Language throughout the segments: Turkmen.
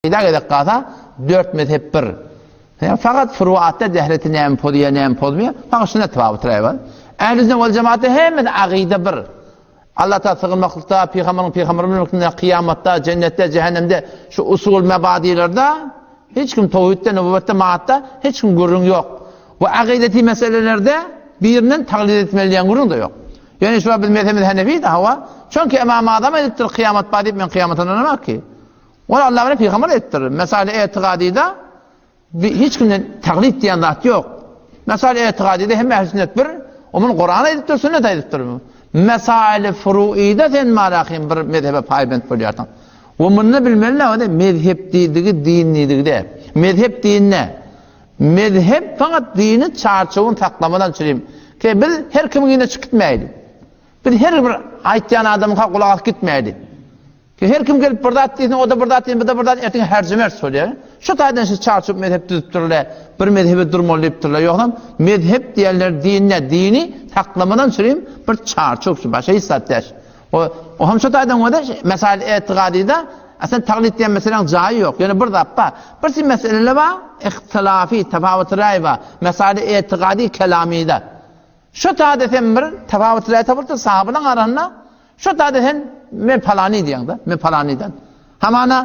Akyda gezek galsa, dört mezhep bir. Ýa fakat furuatda dehreti näme pozýar, näme pozmaýar, fakat şunda tapawut bar. Ähli sünnet wal jemaatda hemmesi akyda bir. Allah Taala sygynmaklykda, pygamberiň pygamber bolmaklykda, kyýamatda, jennetde, cehennemde şu usul mebadilerde hiç kim towhidde, nübüwwetde, maatda hiç kim gürrüň ýok. Bu akydeti meselelerde birinden taklid etmeli diýen gürrüň de ýok. Ýöne şu biz mezhebimiz Hanefi de hawa. Çünki Imam Azam aýdypdyr kyýamat bar diýip men kyýamata ynanamok ki. Ol Allah bilen pygamber aýdypdyr. Mesaly etigadyda hiç kimden taklid diýen zat ýok. Mesaly etigadyda hemme ähli sünnet bir. O muny Kuran aýdypdyr, sünnet aýdypdyr. Mesaly furuida sen marahim bir mezhebe paýbent bolýarsyň. We muny bilmeli näme mezhep diýdigi din diýdigi däl. Mezhep din ne? Mezhep fakat dini çarçuwyny saklamadan çürim. Ki biz her kimiň ýüzüne çykyp gitmäýli. Biz her bir aýtýan adamyňka gulak asyp gitmäýli. Ki her kim gelip bir zat diýsin, o-da bir zat diýsin, bu-da bir zat, erteň herji-merç bolýar. Şu taýdan şu çarçuw mezhep düzüpdirler, bir mezhebe durmaly diýipdirler. Ýogsam mezhep diýenler dinde, dini saklamadan çürim bir çarçuw şu, başga hiç zat däl. O, o hem şu taýdan bolsa, mesal etigadyda, aslynda taklid diýen meseläň jaýy ýok. Ýöne bir zat bar. Bir şey meseleler bar, ihtilafi, tapawut raý bar. Mesal etigady kelamyda. Şu taýda sen bir tapawut raý tapyldy sahabalaryň arasynda. Şu taýda sen men palany diýeňde, men palanydan. Hamana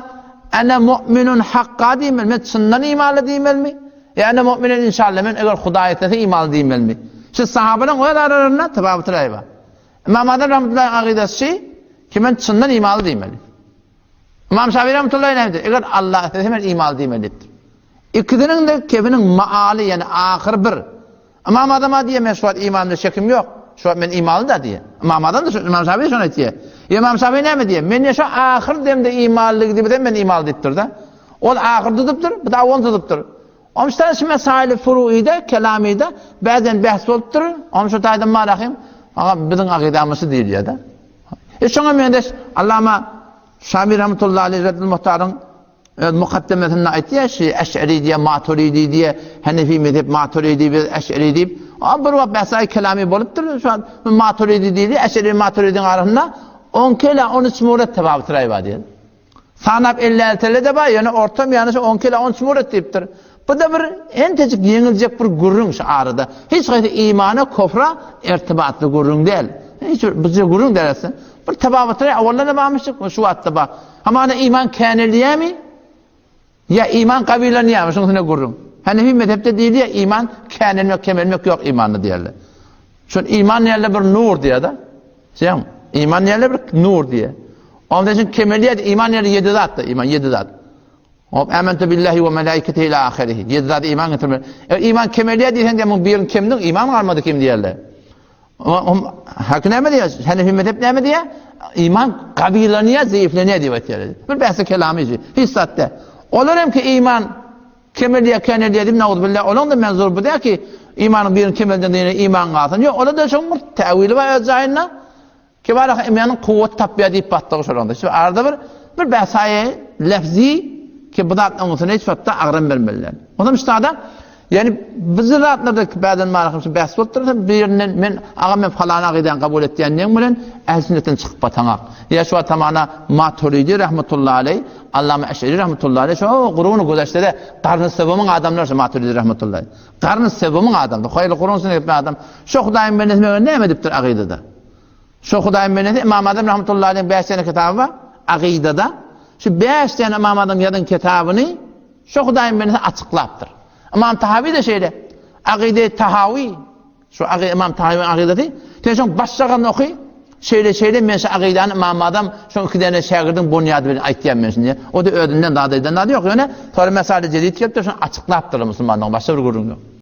ene mu'minun hakka diýmeli, men çyndan imanly diýmelimi? Ýa ene mu'minun inşallah men eger Hudaý islese imanly diýmelimi? Şu sahabalaryň öz aralarynda tapawut raý bar. Ymam Azam rahmetullahi akydasy ki men çyndan imanly diýmeli. Ymam Şafi rahmetullahi näme diýdi? Eger Allah islese men imanly diýmeli diýipdir. Ikisiniň de kefiniň maaly ýani ahyr bir. Ymam Azama diýýär men şu wagt imanymda şekim ýok. Şu wagt men imanly da diýýär. Ymam Azam da şu Ymam Şafi şony aýtýar. Ymam Şafi näme diýýär? Men şu ahyr demde imanly diýip men imanly diýipdir da. Ol ahyr tutup bu da ony tutupdyr. Omşdan şu mesaili furuide, kelamide bäzen bähs bolupdyr. Onuň şu taýdan marahim, aga biziň akydamyz şu diýilýär-de. E şoňa meňzeş Allama Şami rahmetullahi aleyh Reddül Muhtaryň öz mukaddemesinde aýtýar, şu Eş'eri diýe, Maturidi diýe, Hanefi mezhep Maturidi biz Eş'eri diýip, o bir wagt bähs kelami bolupdyr. Şu Maturidi diýdi, Eş'eri Maturidiň arasynda 12 ila 13 murat tebabut raý bar diýär. Sanap ellätele-de bar, ýöne orta miýany şu onki ila on üç murat diýipdir. Bu-da bir entejik ýeňiljek bir gürrüň şu arada. Hiç haýsy imana, kofra ertibatly gürrüň däl. Hiç bir bizce gürrüň däl aslynda. Bir tababatyny awaldan-da barmyşdyk, şu wagtda bar. Hamana iman känelýärmi? Ýa iman gabylanýarmy? Şunuň üstünde gürrüň. Hanefi mezhepde diýilýär, iman känelmek, kemelmek ýok imanda diýerler. Şol iman diýerler bir nur diýer-de. Sen iman diýerler bir nur diýer. Onda üçin kemelýär iman diýerler ýedi zatda, iman ýedi zat. Hop amantu billahi we malaikatihi ila ahirihi. Ýedi zat iman getirmeli. Eger iman kemelýär diýseň diýen muň birini kemdiň, iman galmady kim diýerler. Hak näme diýer? Hanefi mezhep näme diýer? Iman gabylanýar, zeýiflenýär diýip aýtýarlar. Bir bähsi kelamy hiç zat däl. Olar hem ki iman Kemelýär, känelýär diýip, nauzubilla, olaň-da menzur bu däl ki, imanyň birini kemelden diýene iman galsyn. Ýok, olar-da şoň bir täwili bar öz jaýynda. Ki bar imanyň kuwwat tapýar diýip batdygy şolaňda. Şu arada bir bir bäsaýy lefzi ki bu zat oňusyna hiç wagtda agram bermeli däl. Onam ştada ýani bizi zatlarda bäden marahym şu bäs bolup dursa birinden men agam men falan agydan kabul etýän diýen bilen ähli sünnetden çykyp bataňak. Ýa şu tamana Maturidi rahmetullahi aleyh Allama Eş'eri rahmetullahi aleyh şo guruny güzeşde-de garny sebumyň adamlar şo Maturidi rahmetullahi. Garny sebumyň adamdy. Haýyrly gurun syn etme adam. Şo Hudaýyň bendesi megen näme edipdir agydada? Şo Hudaýyň bendesi Imam Azam rahmetullahi aleyh 5 tane kitaby bar agydada. Şu 5 tane Imam Azam ýazan kitabyny şo Hudaýyň bendesi açyklapdyr. Imam Tahawi de şeýle. Agyde Tahawi Şu agy Ymam Tahywyň agydasy. Sen şoň başjagaryny oky. Şeýle şeýle men şu agydany Ymam Azam şoň iki däne şägirdiň bunýady bilen aýtýan men şuny. O-da özünden zat aýdan zady ýok. Ýöne sonra Mesale Jedid gelipdir, şony açyklapdyrlar musulmanlaryň başga bir gürrüň ýok.